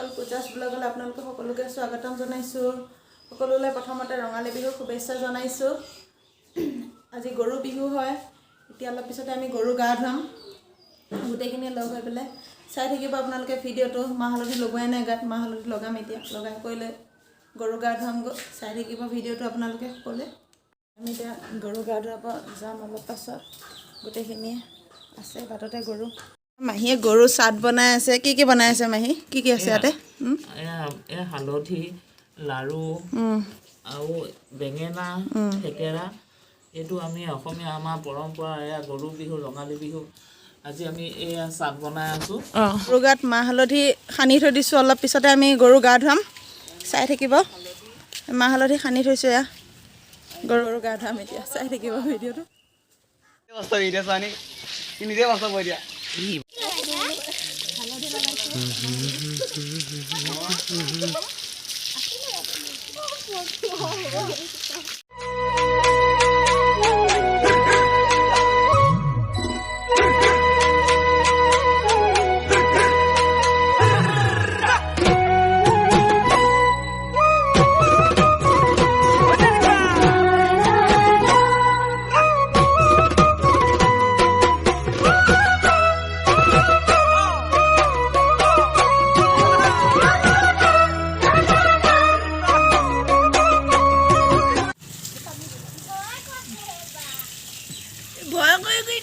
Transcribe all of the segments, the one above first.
বন্ধুসকল, পূজাছ ব্লগলৈ আপোনালোকক সকলোকে স্বাগতম জনাইছোঁ। সকলোলৈ প্ৰথমতে ৰঙালী বিহুৰ শুভেচ্ছা জনাইছোঁ। আজি গৰু বিহু হয়। এতিয়া অলপ পিছতে আমি গৰু গা ধুৱাম গোটেইখিনি লগ হৈ পেলাই। চাই থাকিব আপোনালোকে ভিডিঅ'টো। মাহ হালধি লগোৱাই নাই গাত, মাহ হালধি লগাম এতিয়া। লগাই কৰি লৈ গৰু গা ধুৱামগৈ। চাই থাকিব ভিডিঅ'টো আপোনালোকে সকলোৱে। আমি এতিয়া গৰু গা ধুৱাব যাম অলপ পাছত। গোটেইখিনিয়ে আছে বাটতে গৰু। মাহীয়ে গৰু চাট বনাই আছে। কি কি বনাই আছে মাহী? কি কি আছে ইয়াতে? এয়া এয়া হালধি লাৰু আৰু বেঙেনা, থেকেৰা। এইটো আমি অসমীয়া আমাৰ পৰম্পৰা। এয়া গৰু বিহু, ৰঙালী বিহু। আজি আমি এয়া চাট বনাই আছোঁ। অঁ, গৰু গাত মাহ হালধি সানি থৈ দিছোঁ। অলপ পিছতে আমি গৰু গা ধুৱাম, চাই থাকিব। মাহ হালধি সানি থৈছোঁ। এয়া গৰু গা ধুৱাম এতিয়া, চাই থাকিব ভিডিঅ'টো। বাস্তৱ এতিয়া চানি সি নিজে বাস্তৱ এতিয়া। ভয় কৰি কৰি।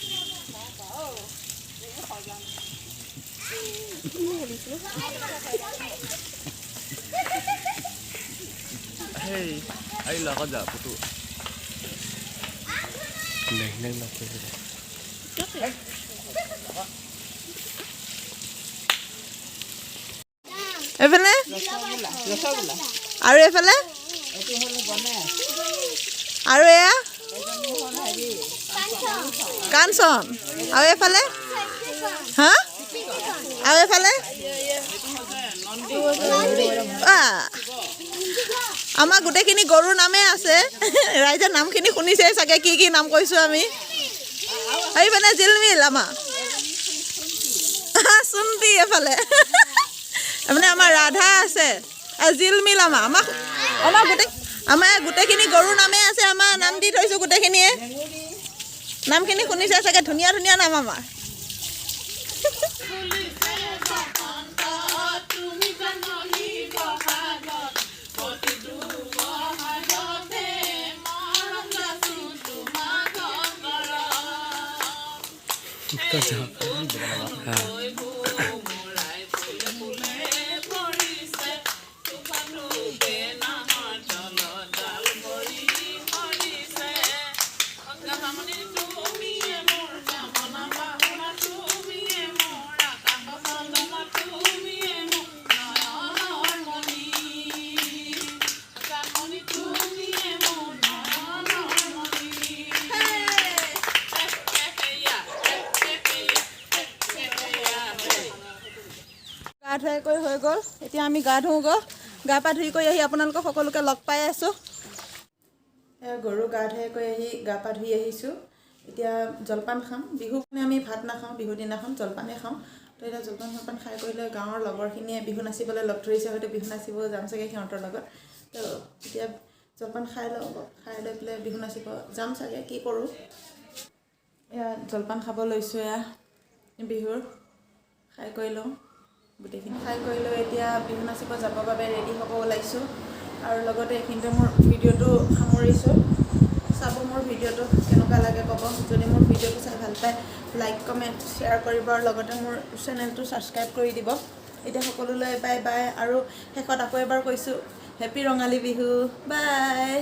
সেই এই লগত যা পুতু। এইফালে আৰু এইফালে আৰু এয়া কাঞ্চন। আৰু এইফালে, হা, আৰু এইফালে আহ, আমাৰ গোটেইখিনি গৰুৰ নামেই আছে। ৰাইজে নামখিনি শুনিছে চাগে, কি কি নাম কৈছোঁ আমি। এইফালে জিলমিল, আমাৰ চুন্তি, এফালে মানে আমাৰ ৰাধা আছে আৰু জিলমিল। আমাৰ গোটেইখিনি গৰুৰ নামেই আছে। আমাৰ নাম দি থৈছোঁ গোটেইখিনিয়ে। নামখিনি শুনিছে চাগে, ধুনীয়া ধুনীয়া নাম আমাৰ। গা ধুৱাই কৰি হৈ গ'ল। এতিয়া আমি গা ধুওঁগৈ। গা পা ধুই কৰি আহি আপোনালোকক সকলোকে লগ পাই আছোঁ। এয়া গৰু গা ধুৱাই কৰি আহি গা পা ধুই আহিছোঁ। এতিয়া জলপান খাম। বিহু মানে আমি ভাত নাখাওঁ, বিহু দিনাখন জলপানেই খাওঁ। তো এতিয়া জলপান চলপান খাই কৰি লৈ গাঁৱৰ লগৰখিনিয়ে বিহু নাচিবলৈ লগ ধৰিছে, হয়তো বিহু নাচিব যাম চাগে সিহঁতৰ লগত। তো এতিয়া জলপান খাই লওঁ, খাই লৈ পেলাই বিহু নাচিব যাম চাগে, কি কৰোঁ। এয়া জলপান খাব লৈছোঁ। এয়া বিহুৰ খাই কৰি লওঁ গোটেইখিনি। খাই কৰি লৈ এতিয়া বিহু নাচিব যাবৰ বাবে ৰেডি হ'ব ওলাইছোঁ। আৰু লগতে এইখিনিতে মোৰ ভিডিঅ'টো সামৰিছোঁ। চাব, মোৰ ভিডিঅ'টো কেনেকুৱা লাগে ক'ব। যদি মোৰ ভিডিঅ'টো চাই ভাল পায়, লাইক, কমেণ্ট, শ্বেয়াৰ কৰিব আৰু লগতে মোৰ চেনেলটো ছাবস্ক্ৰাইব কৰি দিব। এতিয়া সকলোলৈ বাই বাই। আৰু শেষত আকৌ এবাৰ কৈছোঁ, হেপী ৰঙালী বিহু। বাই।